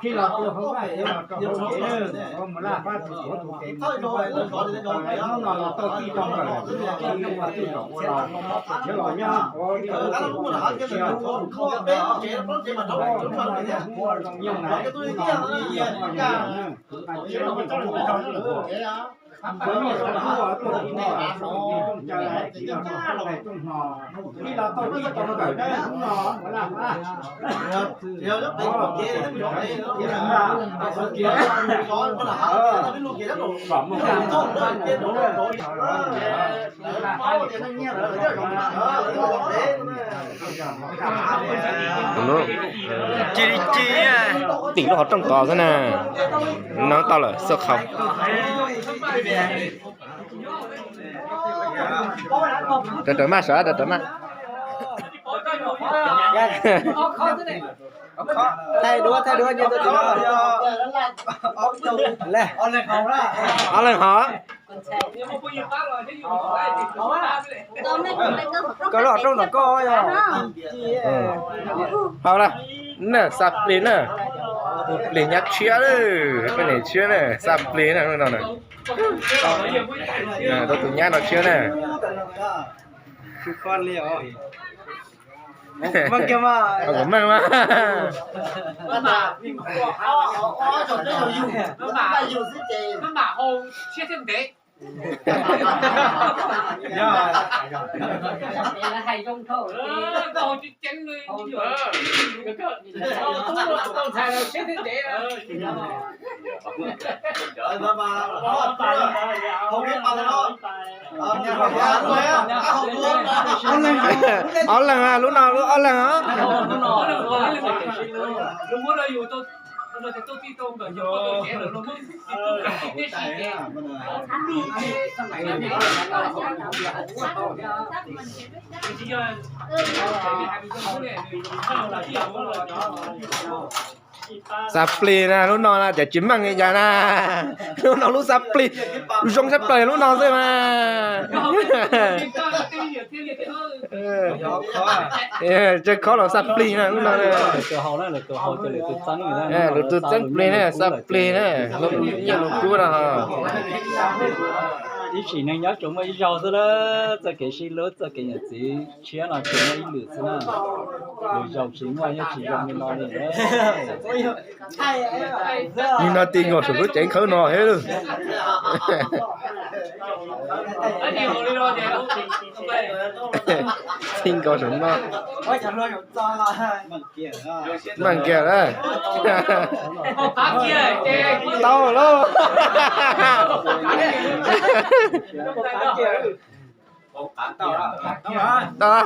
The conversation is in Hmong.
Khi los tus hauv vaj, yuav los rau hauv kev na, mus laj pab tus tuav tus kev mus hnub no los tau tij tau nkawm, tsis yooj ua twj zaum ua los, yuav los nyob ua ib tug ua tus ua tus siab, nyob zoo na, ua zoo na, ua nyuaj ua kub tuaj tim no, rooj caw lawv tsis los rau rooj hmo, tij los tau tij tau nkawm na, hnub no mus laj pab. Cia li ci, tim lub hauv rooj tod xwb na. No tau lawm xoj khau. Raws raws maj sav, raws raws maj. Thaij duab, thaij duab, nyias tus tsis muaj. Ob leeg hov. Koj lub hauv rooj tom koj yog. Hau na, na xa plig na. Tus plig nyab tshiab, poj niam tshiab na, xa plig na lub no na. Tau tus nyab no tshiab na. Kuv meej mas. Ob leeg, lub no lub ob leeg os. Xa plig na, lub no na cov tsis meej li cas na. Lub no lub xa plig, zoo tshaj plaws lub no xwb mas. Tseem khob los xa plig na lub no. Lwm tus txeeb plig na, xa plig na, nyiaj lus kub no. Ib sim neeg nyob tsuas muaj ib zaug xwb na, txoj kev sib hlub txoj kev niam txiv tshiab no tsuas muaj ib lwm xwb na. Lwm zaus tsis muaj, yeej tsis zoo li no li. Nim no ti nkaus saum lub cev khawb no thiab. Ti nkaus saum no. Meej kiag na. Tau lauj. Tau.